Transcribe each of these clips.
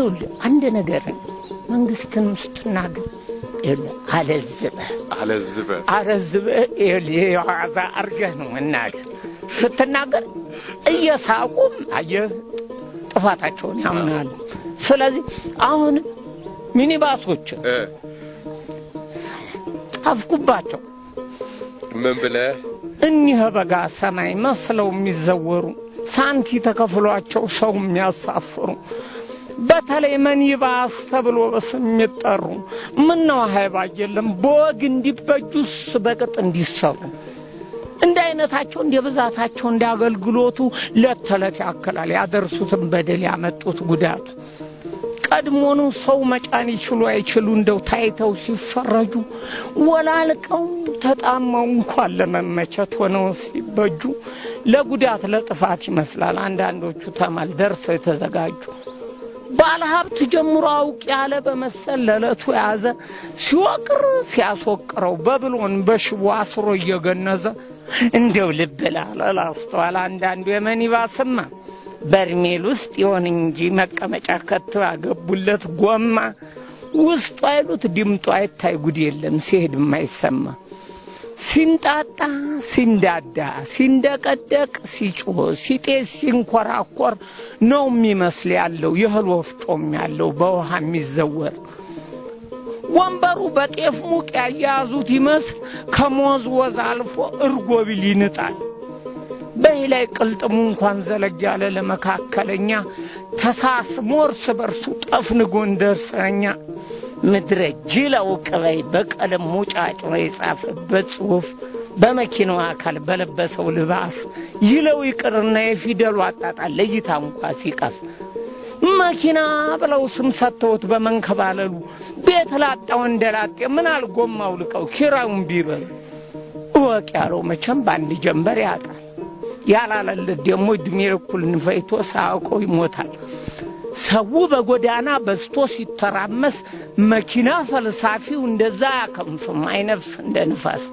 ይኸውልህ አንድ ነገር መንግስትን ስትናገር ይኸውልህ አለዝበህ አለዝበህ አለዝበህ ይኸውልህ የዋዛ አድርገህ ነው መናገር። ስትናገር እየሳቁም አየህ ጥፋታቸውን ያምናሉ። ስለዚህ አሁን ሚኒባሶች ጻፍኩባቸው። ምን ብለህ? እኒህ በጋ ሰማይ መስለው የሚዘወሩ ሳንቲ ተከፍሏቸው ሰው የሚያሳፍሩ በተለይ መኒባስ ተብሎ በስም የሚጠሩ ምነው ሃይባ የለም በወግ እንዲበጁስ በቅጥ እንዲሰሩ እንደ አይነታቸው እንደ ብዛታቸው እንደ አገልግሎቱ ለት ተለት ያክላል ያደርሱትን በደል ያመጡት ጉዳት። ቀድሞኑ ሰው መጫን ይችሉ አይችሉ እንደው ታይተው ሲፈረጁ ወላልቀው ተጣመው እንኳን ለመመቸት ሆነው ሲበጁ ለጉዳት ለጥፋት ይመስላል አንዳንዶቹ ተማል ደርሰው የተዘጋጁ። ባለሀብት ጀምሮ አውቅ ያለ በመሰል ለዕለቱ የያዘ ሲወቅር ሲያስወቅረው በብሎን በሽቦ አስሮ እየገነዘ እንደው ልብ ላለ ላስተዋል አንዳንዱ የመኒባስማ በርሜል ውስጥ ይሆን እንጂ መቀመጫ ከተው ያገቡለት ጎማ ውስጡ አይሉት ድምጡ አይታይ ጉድ የለም ሲሄድ የማይሰማ ሲንጣጣ ሲንዳዳ ሲንደቀደቅ ሲጮህ ሲጤስ ሲንኮራኮር ነው የሚመስል ያለው የእህል ወፍጮም ያለው በውሃ የሚዘወር ወንበሩ በጤፍ ሙቅ ያያዙት ይመስል ከሞዝወዝ አልፎ እርጎ ቢል ይንጣል። በዚህ ላይ ቅልጥሙ እንኳን ዘለግ ያለ ለመካከለኛ ተሳስሞ እርስ በርሱ ጠፍንጎ እንደርስረኛ ምድረ ጅለው ቅበይ በቀለም ሙጫጭሮ የጻፈበት ጽሑፍ በመኪናው አካል በለበሰው ልባስ ይለው ይቅርና የፊደሉ አጣጣል ለይታ እንኳ ሲቀፍ መኪና ብለው ስም ሰጥተውት በመንከባለሉ ቤት ላጣው እንደላጤ ምን አልጎማው ልቀው ኪራዩን ቢበሉ እወቅ ያለው መቼም በአንድ ጀንበር ያጣል። ያላለለት ደግሞ እድሜ ልኩን ፈይቶ ሳያውቀው ይሞታል። ሰው በጎዳና በዝቶ ሲተራመስ መኪና ፈልሳፊው እንደዛ አያከንፍም አይነፍስ እንደ ንፋስ።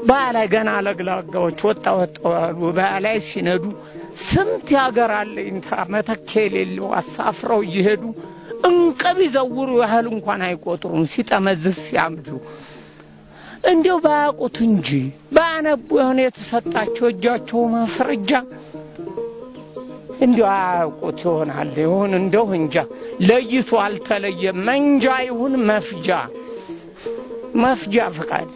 በላይ ገና ለግላጋዎች ወጣ ወጣ ያሉ በላይ ሲነዱ ስንት ያገር አለኝታ መተኪያ የሌለው አሳፍረው እየሄዱ እንቅብ ይዘውሩ ያህል እንኳን አይቆጥሩም ሲጠመዝዝ ሲያምዱ። እንዲያው ባያውቁት እንጂ ባያነቡ የሆነ የተሰጣቸው እጃቸው ማስረጃ እንዲያው አያውቁት ይሆናል ይሁን እንደው እንጃ ለይቶ አልተለየ መንጃ ይሁን መፍጃ መፍጃ ፈቃድ።